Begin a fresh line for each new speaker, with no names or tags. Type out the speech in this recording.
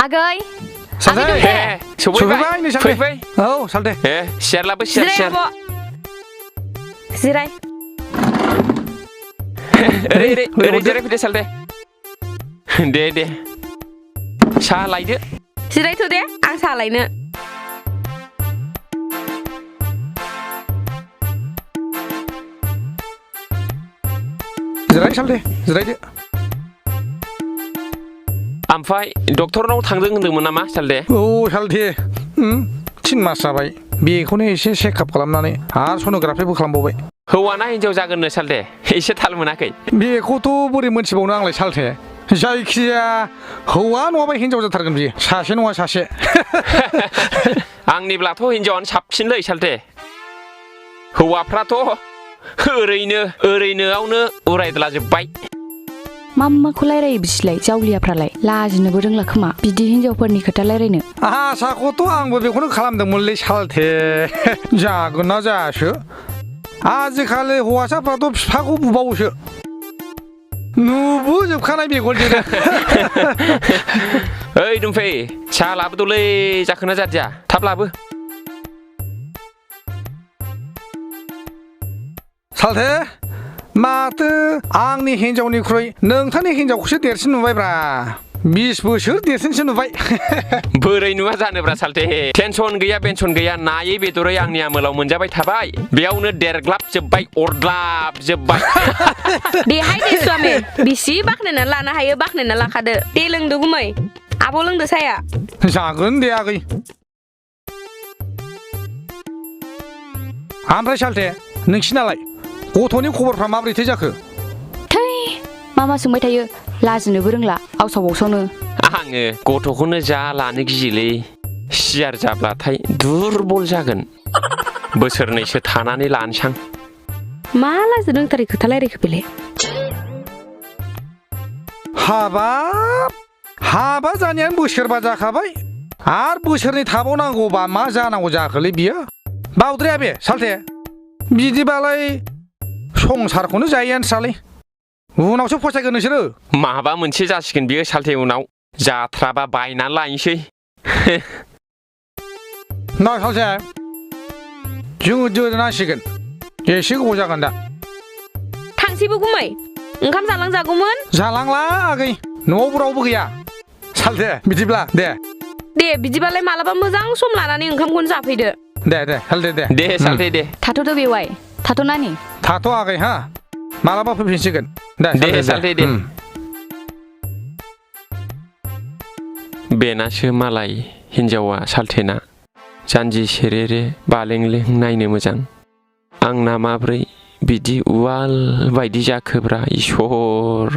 आगै
सफैबाय नै सालथे औ सालथे
सियार लाबो सियार
जिराय
ओरै जिरायफैदो सालथे दे साहा लायदो
जिरायथ' दे आं साहा लायनो
जिराय सालथे जिरायदो
ओमफ्राय डक्टरनाव थांदों होनदोंमोन नामा सालथे
औ सालथे 3 मास जाबाय बेखौनो एसे चेकआप खालामनानै आरो सनोग्राफिबो खालामबावबाय
हौवाना हिनजाव जागोननो सालथे एसे थाल मोनाखै
बेखौथ' बोरै मोनथिबावनो आंलाय सालथे जायखिया हौवा नङाबा हिनजाव जाथारगोन बियो सासे नङा सासे
आंनिब्लाथ' हिनजावानो साबसिनलै सालथे हौवाफ्राथ' ओरैनोआवनो उरायद्लाजोब्बाय
माखौ रायलायो बिसिलाय जावलियाफ्रालाय लाजिनोबो रोंला खोमा बिदि हिनजावफोरनि खोथा रायलायनो
आसाखौथ' आंबो बेखौनो खालामदोंमोनलै सालथे जागोन ना जायासो आजिखालि हौवासाफ्राथ' बिफाखौ बुबावोसो नुबोजोबखानाय मेगनजोंनो
ओइ दुमफै साहा लाबोदोलै जाखोना जादिया थाब लाबो
सालथे माथो आंनि हिनजावनिख्रुइ नोंथांनि हिनजावखौसो देरसिन नुबायब्रा 20 बोसोर देरसिनसो नुबाय
बोरै नुवा जानोब्रा सालथे टेनसन गैया बेनसन गैया नायै बेदरै आंनि आमोलाव मोनजाबाय थाबाय बेयावनो देरग्लाबजोब्बाय अरग्लाबजोब्बाय
देहाय दे स्वामी बिसि बाखनायना लानो हायो बाखनायना लाखादो दे लोंदो गुमै आब' लोंदो साया
जागोन दे आगै ओमफ्राय सालथे नोंसिनालाय गथ'नि खबरफ्रा माबोरैथो जाखो
थै मा सोंबाय थायो लाजिनोबो रोंला आवसाव बावसावनो
आङो गथ'खौनो जा लानो गियोलै सियार जाब्लाथाय दुरबल जागोन बोसोरनैसो थानानै लानोसां
मा लाजि रोंथारै खोथा रायलायखो बेलाय
हाबा जानायानो बोसोरबा जाखाबाय आरो बोसोरनै थाबावनांगौबा मा जानांगौ जाखोलै बियो बावद्राया बे सालथे बिदिबालाय संसारखौनो जायोआनोसालै उनावसो फसायगोन नोंसोरो
माबा मोनसे जासिगोन बियो सालथे उनाव जाथ्राबा बायनानै लायनोसै
ना सालथे जोङो दोननांसिगोन एसे गोबाव जागोन दा
थांसैबो गुमै ओंखाम जालांजागौमोन
जालांला आगै न'आवबो रावबो गैया सालथे बिदिब्ला दे
बिदिबालाय मालाबा मोजां सम लानानै ओंखामखौनो जाफैदो
दे सालथे
दे सालथे दे
थाथ'दो बेवाय थाथ' नानि
थाथ' आगै हा मालाबा फैफिनसिगोन
दे सालथे दे बेनासो मालाय हिनजावा सालथेना जानजि सेरेरे बालेंलें नायनो मोजां आंना माब्रै बिदि उवाल बायदि जाखोब्रा इसर